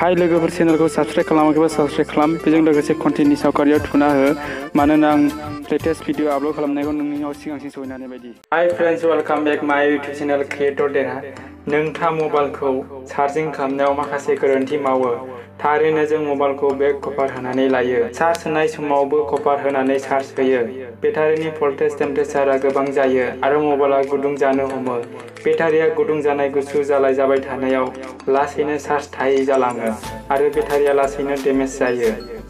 हाय लोगोफोर चेनेलखौ subscribe खालामाखैबा subscribe खालाम बेजों लोगोसे कन्टेन्टनि सावगारियाव थुना हो मानोना आं लेटेस्ट भिडिअ आपल'ड खालामनायखौ नोंनियाव सिगांसिन सहैनाय बायदि। हाय फ्रेन्ड्स वेलकाम बेक माय इउटिउब चेनेल क्रिएटर देरहा। नोंथाङा मबाइलखौ चार्जिं खालामनायाव माखासे गोरोन्थि मावो। थारैनो जों मबाइलखौ बेक कभार होनानै लायो। चार्ज होनाय समावबो कभार होनानै चार्ज होयो। बेटारिनि भल्टेज टेम्पारेचारआ गोबां जायो आरो मबाइलआ गुदुं जानो हमो। बेटारिया गुदुं जानाय गुसु जाबाय थानायाव लासैनो चार्ज थायै जालाङो आरो बेटारिया लासैनो डेमेज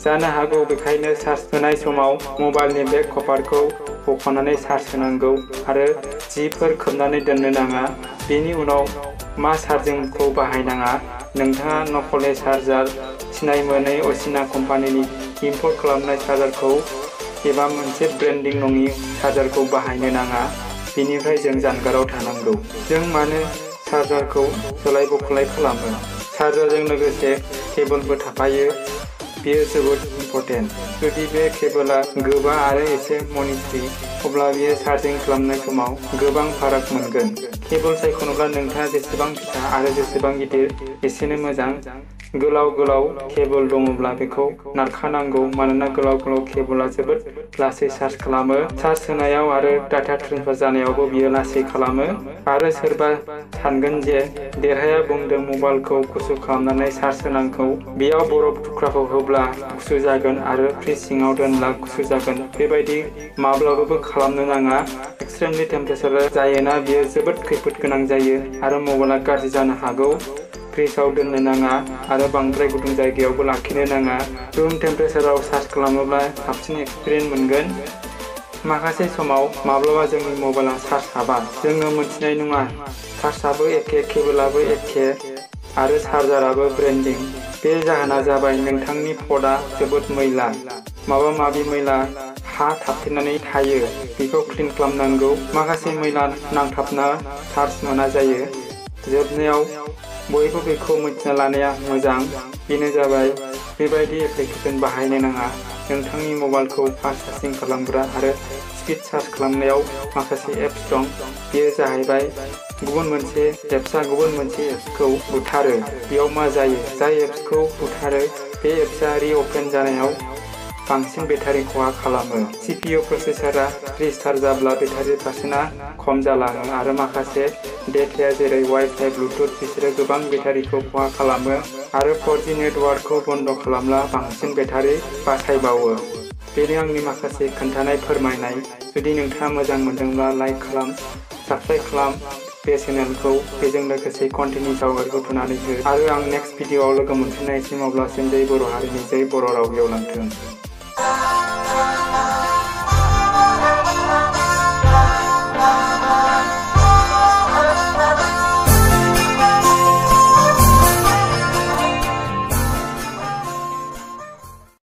जानो हागौ। बेखायनो चार्ज होनाय समाव मबाइलनि बेक कभारखौ बख'नानै चार्ज होनांगौ आरो जिफोर खोबनानै दोननो नाङा। बेनि उनाव मा चार्जिंखौ बाहायनाङा। नोंथाङा नकलि चार्जार, सिनाय मोनै असिना कम्पानिनि इम्पर्ट खालामनाय चार्जारखौ एबा मोनसे ब्रेन्डिं नङि चार्जारखौ बाहायनो नाङा। बेनिफ्राय जों जानगाराव थानांगौ। जों मानो चार्जारखौ सोलाय बख'लाय खालामो? चार्जारजों लोगोसे केबलबो थाफायो। बेयो जोबोद इम्पर्टेन्ट। जुदि बे केबलआ गोबा आरो एसे मनिटरि, अब्ला बेयो चार्जिं खालामनाय समाव गोबां फाराग मोनगोन। केबल सायख'नोब्ला नोंथाङा जेसेबां फिसा आरो जेसेबां गिदिर एसेनो मोजां। गोलाव केबल दङब्ला बेखौ नारखानांगौ मानोना गोलाव केबलआ जोबोद लासै चार्ज खालामो। चार्ज होनायाव आरो डाटा ट्रेन्सफार जानायावबो बियो लासै खालामो। आरो सोरबा सानगोन जे देरहाया बुंदों मबाइलखौ गुसु खालामनानै चार्ज होनांगौ। बेयाव बरफ थुख्राखौ होब्ला गुसु जागोन आरो फ्रिज सिङाव दोनब्ला गुसु जागोन। बेबायदि माब्लाबाबो खालामनो नाङा। एक्सट्रिमलि टेम्पारेचार जायोना बेयो जोबोद खैफोद गोनां जायो आरो मबाइलआ गाज्रि जानो हागौ। फ्रिजआव दोननो नाङा आरो बांद्राय गुदुं जायगायावबो लाखिनो नाङा। रुम टेम्पारेचाराव चार्ज खालामोब्ला साबसिन एक्सपिरियेन्स मोनगोन। माखासे समाव माब्लाबा जोंनि मबाइलआ चार्ज हाबा। जोङो मिथिनाय नङा। चार्जआबो एखे, केबलआबो एखे आरो चार्जाराबो ब्रेन्डिं। बे जाहोना जाबाय नोंथांनि पटआ जोबोद मैला। माबा माबि मैला हा थाबथेनानै थायो। बेखौ क्लिन खालामनांगौ। माखासे मैला नांथाबना चार्ज मोना जायो। जोबनायाव बयबो बेखौ मिथिना लानाया मोजां। बेनो जाबाय बेबायदि एप्लिकेसन बाहायनो नाङा। नोंथांनि मबाइलखौ फास्ट चार्जिं खालामग्रा आरो स्पिड चार्ज खालामनायाव माखासे एप्स दं। बेयो जाहैबाय गुबुन मोनसे एप्सखौ बुथारो। बेयाव मा जायो? जाय एप्सखौ बुथारो बे एप्सआ रिअपेन जानायाव बांसिन बेटारि खहा खालामो। CPU प्रसेसरआ रिस्टार्ट जाब्ला बेटारि पार्सेन्टआ खम जालाङो आरो माखासे डेटाया जेरै वाइफाइ, ब्लुटुथ बिसोरो गोबां बेटारिखौ खहा खालामो आरो 4G नेटवार्कखौ बन्द खालामब्ला बांसिन बेटारि बासायबावो। बेनो आंनि माखासे खोन्थानाय फोरमायनाय। जुदि नोंथाङा मोजां मोनदोंब्ला लाइक खालाम, साबस्क्राइब खालाम बे चेनेलखौ। बेजों लोगोसे कन्टेन्टनि सावगारिखौ थुनानै हो आरो आं नेक्स्ट भिडिअआव लोगो मोनफिननायसिम अब्लासिम जै बर' हारिनि जै बर' राव गेवलांथों।